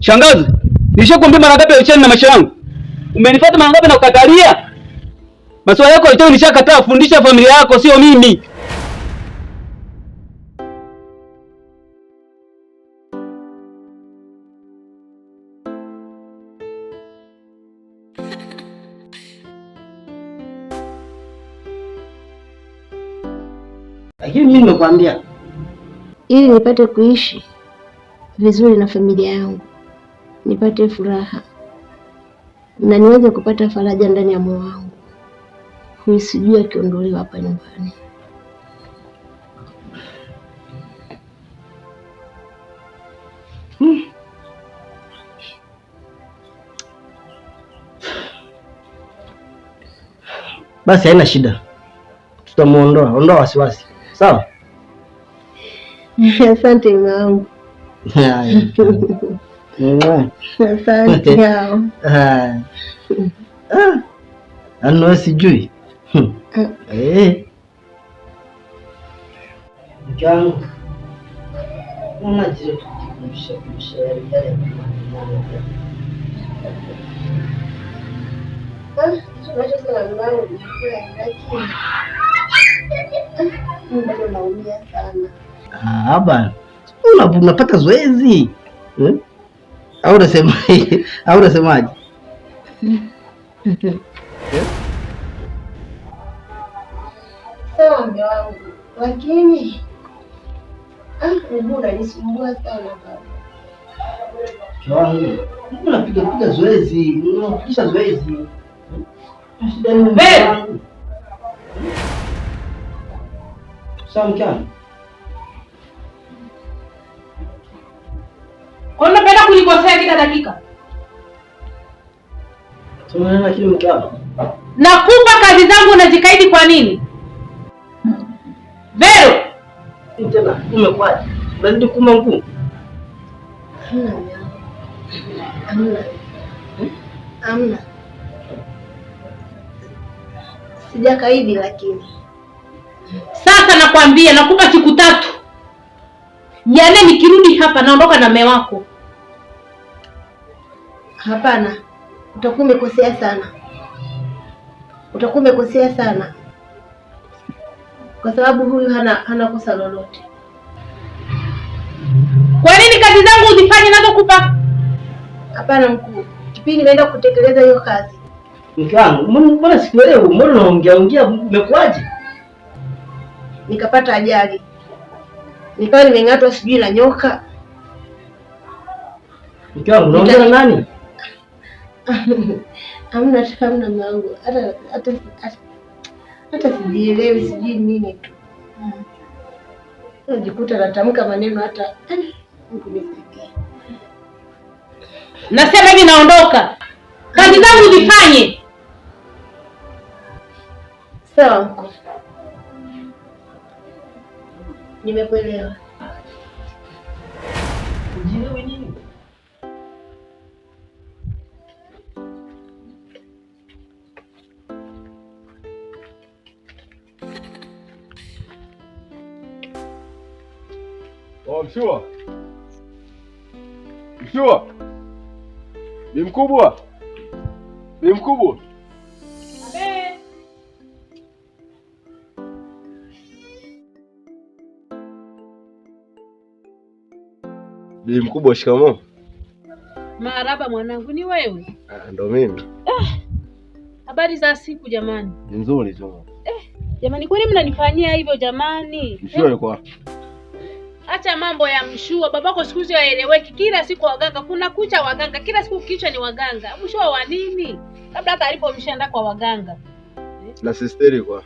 Shangazi, nishakwambia mara ngapi achana na maisha yangu? Umenifuata mara ngapi na kukatalia? Maswala yako yote nishakataa. Fundisha familia yako, sio mimi. Lakini mimi nimekwambia ili nipate kuishi vizuri na familia yangu, nipate furaha na niweze kupata faraja ndani ya moyo wangu. Huyu sijui akiondolewa hapa nyumbani. Basi haina shida, tutamuondoa. Ondoa wasiwasi, sawa? Asante mume wangu. Asante yao. Yaani wewe sijui. Eh. Mke wangu. Unaona tukikumbusha kumbusha yale yale. Bado naumia sana. Ah, bana. Unapata zoezi. Au unasema au unasemaje? Sawa mume wangu, lakini mguu unanisumbua sana baba. Mke wangu, unapiga piga zoezi, unapigisha zoezi. Shida nini? Sawa mke wangu. Kwa nini unapenda kunikosea kila dakika? Tunaona kile mke wangu. Nakupa kazi zangu unazikaidi kwa nini? Vero! Tena umekwaje? Unazidi kuma mguu? Hamna. Hamna. Sijakaidi lakini. Sasa nakwambia nakupa siku 3. Yaani nikirudi hapa naondoka na mume wako. Hapana. Utakuwa umekosea sana. Utakuwa umekosea sana. Kwa sababu huyu hana kosa lolote. Kwa nini kazi zangu uzifanye nazokupa? Hapana mkuu. Kipindi nimeenda kutekeleza hiyo kazi. Mke wangu, mbona sikuelewi? Mbona unaongea ongea, umekuaje? Nikapata ajali. Nikawa nimeng'atwa sijui na nyoka. Mke wangu, unaongea na nani? Hamna, hamna mwanangu. Hata sijielewi, sijui nini tu. Najikuta natamka maneno hata Mungu nisaidie. Nasema hivi naondoka. Kazi zangu zifanye. Sawa mkuu. Nimekuelewa. Ujielewi nini? Oh, Mshua. Mshua. Bi mkubwa. Bi mkubwa. Abe. Bi mkubwa, shikamoo. Marahaba mwanangu, ni wewe? Ah, ndo mimi. Habari za siku jamani. Ni nzuri tu. Jamani, kwani mnanifanyia hivyo jamani? Mshua yuko wapi? Acha mambo ya Mshua, babako siku hizi haeleweki. Kila siku waganga, kuna kucha waganga, kila siku kichwa ni waganga. Mshua wa nini? Labda hata alipomshaenda kwa waganga. Na sisteri kwa.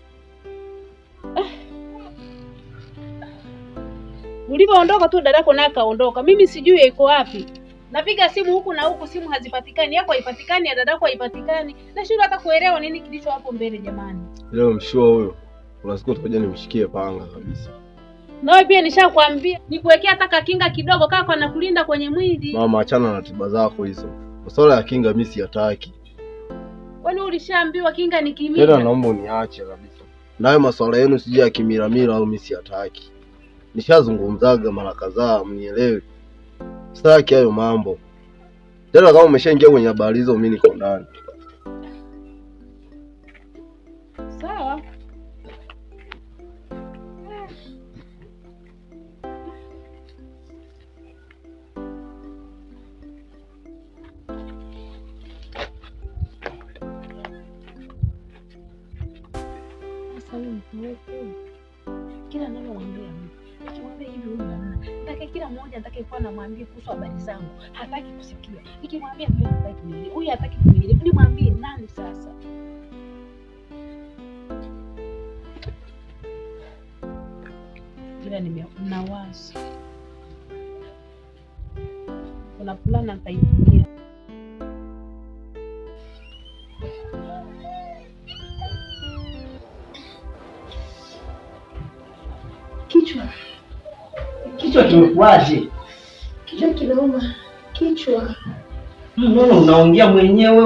Ulivyoondoka tu dadako naye akaondoka. Mimi sijui yuko wapi. Napiga simu huku na huku, simu hazipatikani, yako haipatikani, ya dadako haipatikani. Nashindwa hata kuelewa nini kilicho hapo mbele jamani. Leo Mshua huyo, kuna siku tutakuja nimshikie panga kabisa. Nawe pia nishakwambia nikuwekea hata kakinga kidogo kaka na kulinda kwenye mwili. Mama, achana na tiba zako hizo. Masuala ya kinga mimi siyataki. Kwani ulishaambiwa kinga ni kimila? Tena naomba uniache kabisa. Nayo masuala yenu sijui ya kimila mila au mimi siyataki. Nishazungumzaga mara kadhaa mnielewe. Sitaki hayo mambo. Tena kama umeshaingia kwenye habari hizo mimi niko ndani. Sawa. Sasa huyu mtu kila ninalomwambia nikimwambia hivi huyu namna, nataka kila mmoja atakayekuwa namwambia kuhusu habari zangu hataki kusikia. Nikimwambia huyu hataki kunielewa, huyu hataki kunielewa, nimwambie nani sasa? Ila nina wazo, kuna plani nitaitumia. Kichwa kimekuaje? Kichwa kinauma. Kichwa. Mbona unaongea mwenyewe?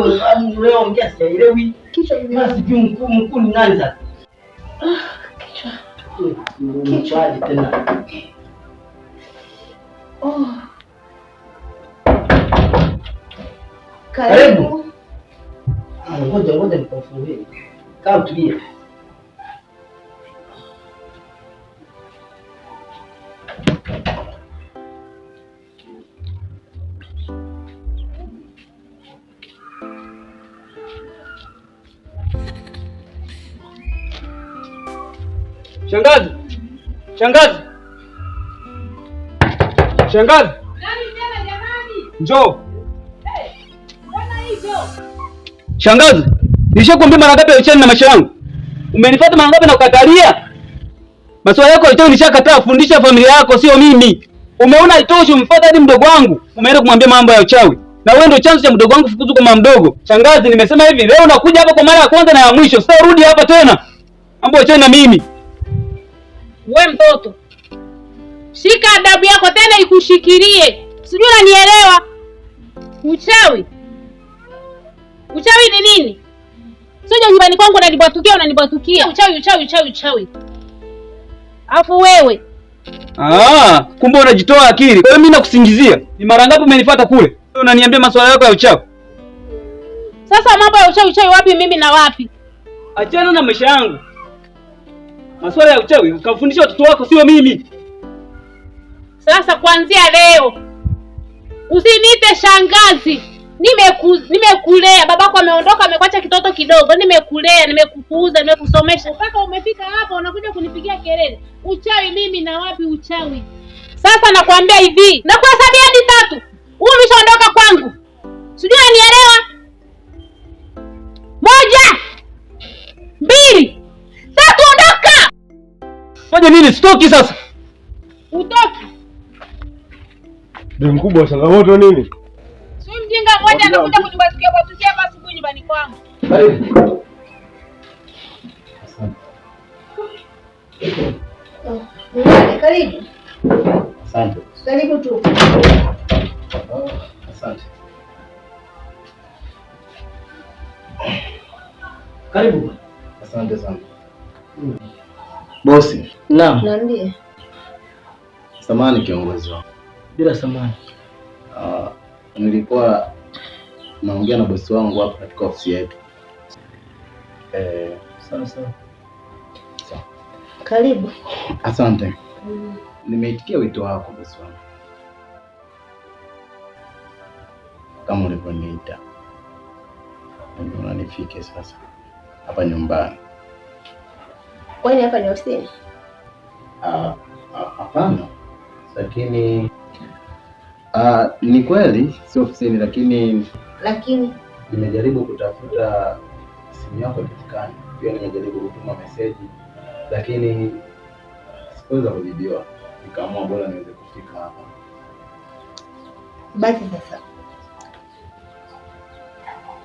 Unaongea sielewi. Kichwa kinauma. Basi sijui mkuu ni nani sasa? Kichwa. Kichwa tena. Oh. Karibu. Ngoja nikufungulie. Kaa utulie. Shangazi. Shangazi. Shangazi. Nani tena jamani? Njoo. Eh, mbona hivyo? Shangazi, nilishakwambia mara ngapi achana na maisha yangu? Umenifuata mara ngapi na kukatalia? Maswali yako yote nilishakataa. Fundisha familia yako, sio mimi. Umeona haitoshi, umemfuata hadi mdogo wangu. Umeenda kumwambia mambo ya uchawi. Na wewe ndio chanzo cha mdogo wangu kufukuzwa kwa mama mdogo. Shangazi, nimesema hivi, leo nakuja hapa kwa mara ya kwanza na ya mwisho. Sitarudi hapa tena. Mambo ya uchawi na mimi. We mtoto, shika adabu yako tena ikushikilie. Sijui unanielewa? Uchawi. Uchawi ni nini? Sio nyumbani kwangu unanibwatukia, unanibwatukia. Uchawi, uchawi, uchawi, uchawi. Alafu wewe. Ah, kumbe unajitoa akili. Kwa hiyo mimi nakusingizia. Ni mara ngapi umenifuata kule? Unaniambia maswala yako ya uchawi. Sasa mambo ya uchawi, uchawi wapi mimi na wapi? Achana na maisha yangu. Maswala ya uchawi ukafundisha watoto wako, sio mimi. Sasa kuanzia leo usiniite shangazi. Nimekulea, babako ameondoka amekuacha kitoto kidogo. Nimekulea, nimekukuza, nimekusomesha mpaka umefika hapa unakuja kunipigia kelele. Uchawi mimi na wapi uchawi? Sasa nakwambia hivi, nakuhesabia hadi 3. Wewe umeshaondoka kwangu. Sijui unanielewa? 1 2 3, ondoka. Fanya nini? Sitoki sasa. Utoki. Ni mkubwa changamoto nini? Si mjinga mmoja anakuja kujibatukia batukia hapa asubuhi nyumbani kwangu. Karibu. Asante. Karibu. Asante. Karibu tu. Asante. Karibu. Asante sana. Bosi. Naam. Niambie. Samahani kiongozi wangu. Bila samahani. Nilikuwa naongea na bosi wangu hapa katika ofisi yetu. Sawa sawa. Sawa. Karibu. Asante. Nimeitikia wito wako bosi wangu. Kama ulivyoniita. Nimeona nifike sasa hapa nyumbani. Kwani hapa ni ofisini? Hapana. Lakini ni kweli sio ofisini, lakini nimejaribu kutafuta simu yako ipatikane. Pia nimejaribu kutuma meseji lakini sikuweza kujibiwa. Nikaamua bora niweze kufika hapa. Basi sasa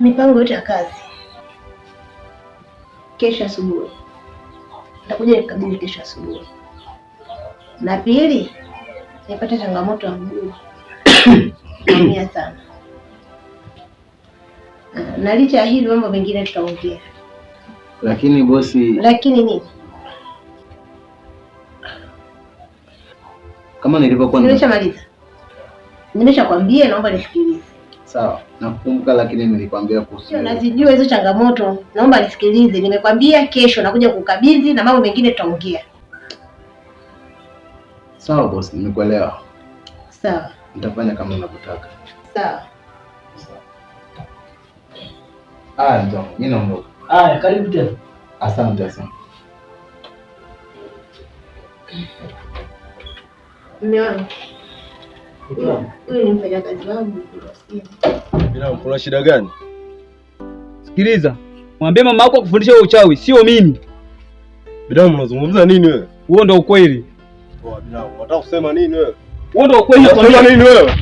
mipango yote ya kazi kesho asubuhi nitakuja nikabidhi kesho asubuhi. Na pili, nipate changamoto ya mguu. Naumia sana. Na licha ya hili mambo mengine tutaongea. Lakini bosi, lakini nini? Kama nilivyokuwa nimeshamaliza. Nimeshakwambia, naomba nisikilize. Sawa, nakukumbuka lakini nilikwambia kuhusu. Nazijua hizo changamoto. Naomba nisikilize. Nimekwambia kesho nakuja kukabidhi na mambo mengine tutaongea. Sawa boss, nimekuelewa. Sawa. Nitafanya kama unavyotaka. Sawa. Ah, ndio, mimi naondoka. Haya, karibu tena. Asante asante. Mume wangu. Huyu ni mfanyakazi wangu. Bila kuna shida gani? Sikiliza. Mwambie mama yako akufundishe wewe uchawi, sio mimi. Binamu unazungumza nini wewe? Huo ndio ukweli. Poa binamu, unataka kusema nini wewe? Huo ndio ukweli. Unasema nini wewe?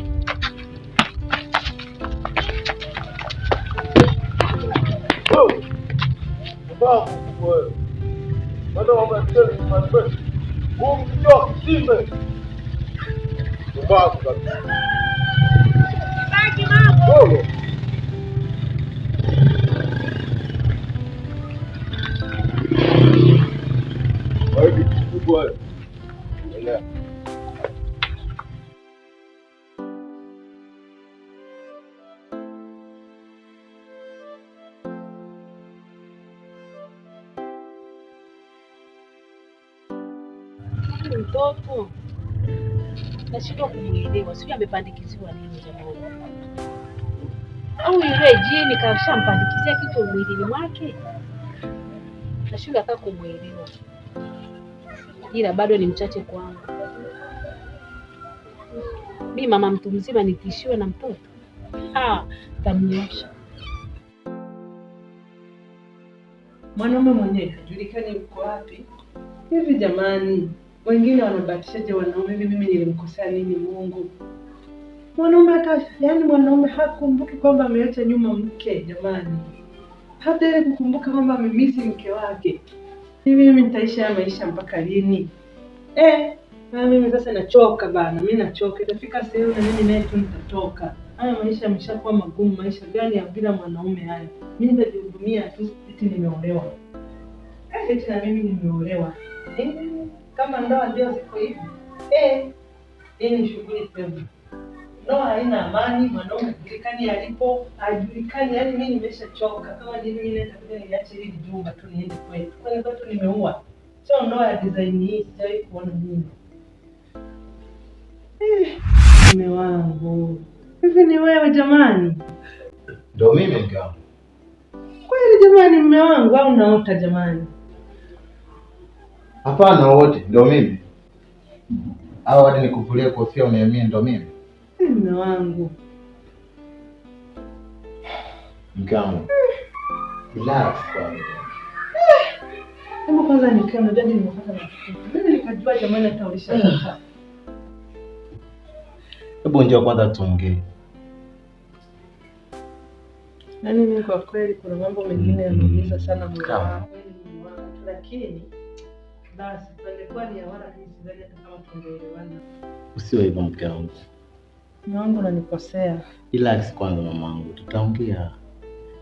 Mtoto nashindwa kumuelewa, sijui amepandikiziwa nini jamani, au yule jini kashampandikizia kitu mwilini mwake, nashindwa hata kumuelewa, ila bado ni mchache kwangu. Mimi mama mtu mzima nitishiwe na mtoto? Tamnyosha. Mwanaume mwenyewe hajulikani yuko wapi. Hivi jamani, wengine wanabatishaje wanaume hivi? Mimi nilimkosea nini Mungu? Mwanaume hata yani mwanaume hakumbuki kwamba ameacha nyuma mke jamani. Hata ile kukumbuka kwamba amemisi mke wake. Hivi mimi nitaishi haya maisha mpaka lini? Na mimi sasa nachoka bana, mimi nachoka. Itafika sehemu na mimi naye tu nitatoka. Haya maisha yameshakuwa magumu, maisha gani ya bila mwanaume haya? Mimi nitajihudumia tu eti nimeolewa. Eti na mimi nimeolewa. Kama ndoa ndio ziko hivi. Hii ni shughuli tena. Ndoa haina amani, mwanaume hajulikani alipo, hajulikani. Yaani mimi nimeshachoka. Kama ni mimi naenda kuja niache hili jumba tu niende kwetu. Kwani kwetu nimeua. Sio ndoa ya design hii, sijawahi kuona mimi. Mume wangu. Hivi ni wewe jamani? Ndio mimi mke wangu. Kweli jamani mume wangu au naota jamani? Hapana wote, ndio mimi. Au hadi nikuvulie kofia uniamini ndio mimi. Mume wangu. Mke wangu. Relax kwanza. Hebu kwanza nikae, unajua nimepata matatizo. Mimi nikajua jamani hata ulishatoka. Hebu njoo kwanza tuongee. Yaani mimi kwa kweli kuna mambo mengine yanaumiza sana moyo wangu. Lakini basi tungekuwa ni awara mimi sidhani hata kama tungeelewana. Usiwe hivyo mke wangu. Mume wangu unanikosea. Relax kwanza mamangu, tutaongea.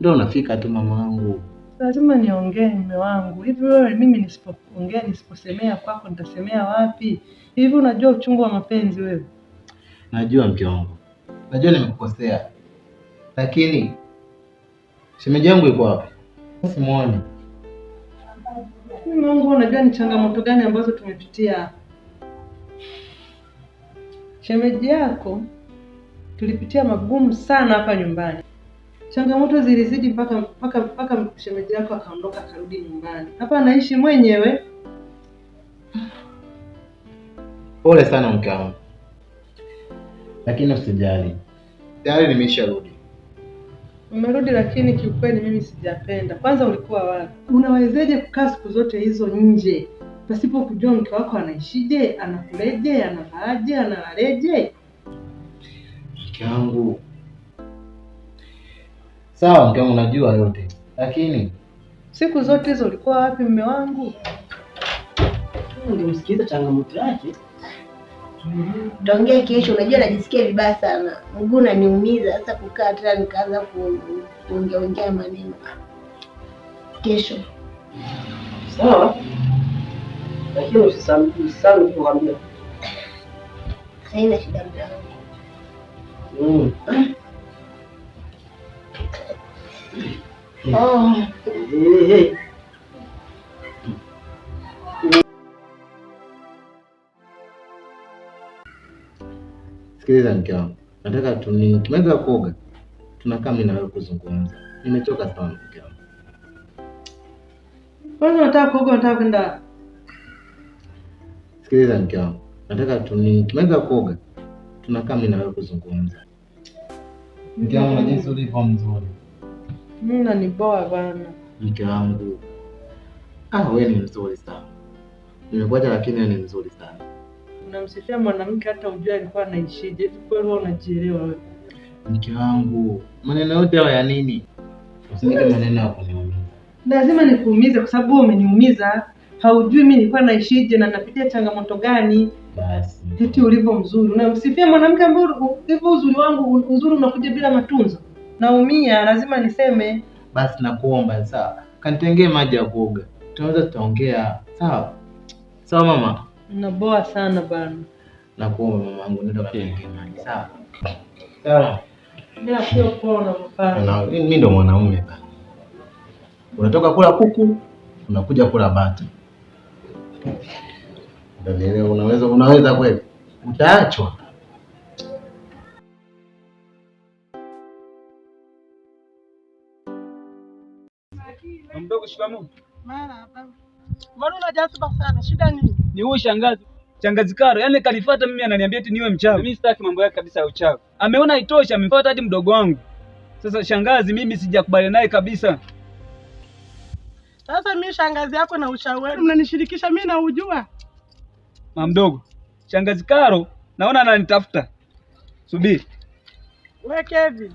Ndio unafika tu mamangu. Lazima niongee mume wangu. Hivi wewe mimi nisipoongea, nisiposemea kwako nitasemea wapi? Hivi unajua uchungu wa mapenzi wewe? Najua mke wangu. Najua nimekukosea. Lakini shemeji yangu yuko wapi? Simuoni. Mume wangu unajua ni changamoto gani ambazo tumepitia? Shemeji yako tulipitia magumu sana hapa nyumbani. Changamoto zilizidi mpaka shemeji yako akaondoka akarudi nyumbani. Hapa anaishi mwenyewe. Pole sana mke wangu. Lakini usijali. Tayari nimesharudi. Umerudi lakini kiukweli mimi sijapenda. Kwanza ulikuwa wapi? Unawezeje kukaa siku zote hizo nje pasipo kujua mke wako anaishije, anakuleje, anavaaje, analaleje? Mke wangu. Sawa mke wangu najua yote. Lakini siku zote hizo ulikuwa wapi mume wangu? Ungemsikiliza changamoto yake. Tutaongea kesho. Unajua najisikia vibaya sana. Mguu unaniumiza sasa kukaa tena nikaanza kuongea maneno. Kesho. Sawa. Lakini usisahau kuambia. Haina shida mke wangu. Oh. Eh, eh. Sikiliza mke wangu, nataka tumaliza kuoga, tunakaa mimi na wewe kuzungumza. Nimechoka sana mke wangu. Kwanza unataka kuoga, unataka kwenda? Sikiliza mke wangu, nataka tumaliza kuoga, tunakaa mimi na wewe kuzungumza. Mke wangu, na jinsi ulivyo mzuri. Mimi unaniboa bana. Mke wangu, wewe ni mzuri sana. Nimekuacha lakini wewe ni mzuri sana. Unamsifia mwanamke hata hujui alikuwa anaishije. Hivi kweli wewe unajielewa wewe? Mke wangu, maneno yote hayo ya nini? Usinipe maneno ya kuniumiza. Lazima nikuumize kwa sababu wewe umeniumiza. Haujui mimi nilikuwa naishije na napitia changamoto gani. Basi. Eti ulivyo mzuri. Unamsifia mwanamke ambaye hivyo uzuri wangu, uzuri unakuja bila matunzo. Naumia, lazima niseme. Basi nakuomba sawa. Kanitengee maji ya kuoga. Tunaweza tutaongea. Sawa? Sawa mama. Unaboa sana bana. Nakuomba mamangu, nenda katengee maji. Sawa? Sawa. Bila sio poa unavyofanya. Mimi ndo mwanaume bana. Unatoka kula kuku, unakuja kula bata. Unanielewa? Unaweza kweli? Utaachwa. Mdogo, shikamoo. Marahaba. Mbona unajasuba sana? Shida nini? Ni huyu shangazi. Shangazi Karo, yani kanifuata mimi ananiambia eti niwe mchawi. Mimi sitaki mambo yake kabisa ya uchawi. Ameona haitoshi, amemfuata hadi mdogo wangu. Sasa shangazi, mimi sijakubaliana naye kabisa. Sasa mimi shangazi yako na ushauri mnanishirikisha mimi na ujua. Mama mdogo, shangazi Karo naona ananitafuta. Subiri. Wewe Kevin.